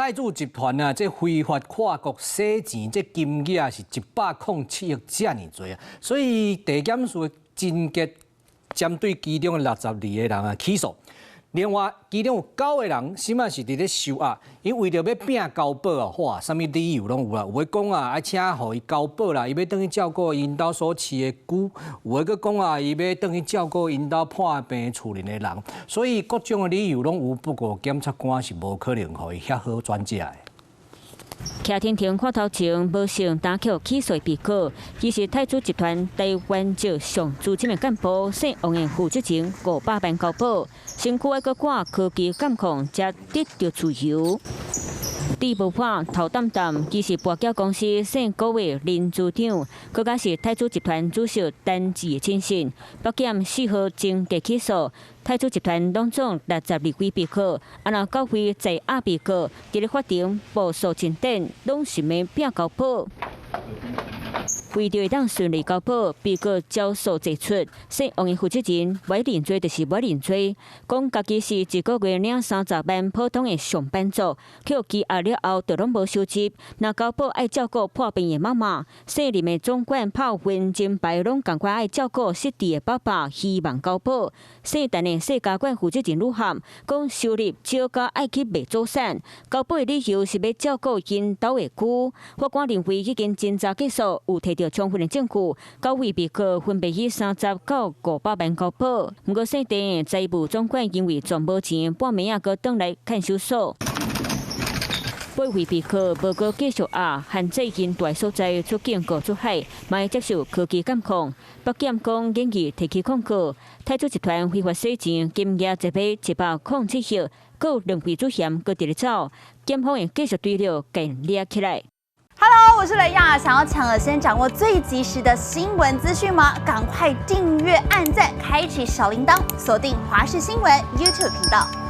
太子集團啊，這非法跨國洗錢，這金額是107億遮爾濟啊！所以地檢署偵結針對其中的62個人啊起訴。另外，其中有九個人，現嘛是佇咧收押，𪜶為著欲拚交保啊，哇，啥物理由攏有啦。有的講啊，愛請予伊交保啦，伊欲轉去照顧𪜶兜所飼的龜；有的閣講啊，伊欲轉去照顧𪜶兜破病厝裡的人。所以各種的理由攏有，不過檢察官是無可能予伊遐好轉借的。徛停停看頭前，無成單予起訴被告，伊是太子集團台灣籍上資深的幹部，姓王的負責人500萬交保，身軀愛閣掛科技監控，才得著自由。豬無破，頭澹澹，伊是跋筊公司姓高的林處長，閣較是太子集團主席陳志的親信。北檢4號偵結起訴，太子集團攏總62位被告，啊若九位在押被告，佇咧法庭步數進展，攏是欲拚交保。為著會當順利交保，被告招數濟出，姓王的負責人無愛認罪就是無愛認罪，講家己是一個月領30萬普通的上班族，予羈押了後就攏無收入。若交保愛照顧破病的媽媽，姓林的總管拍分金牌攏仝款愛照顧失智的爸爸，希望交保。姓陳的細家管負責人女漢講收入少甲愛去賣祖產，交保的理由是欲照顧𪜶兜的龜。法官認為已經偵查結束，有提著充分的證據，九位被告分別以30到500萬交保。毋過姓鄭的財務總管因為賺無錢，半暝仔閣轉來看守所。八位被告無閣繼續押，限制𪜶蹛所在出境過出海，嘛會接受科技監控。北檢講建議提起控告，太子集團非法洗錢金額這筆107億，閣有兩位主嫌閣佇咧走，檢方會繼續追著共掠起來。 Hello，我是雷亞，想要搶先掌握最及時的新聞資訊嗎？趕快訂閱、按讚、開啟小鈴鐺，鎖定華視新聞 YouTube 頻道。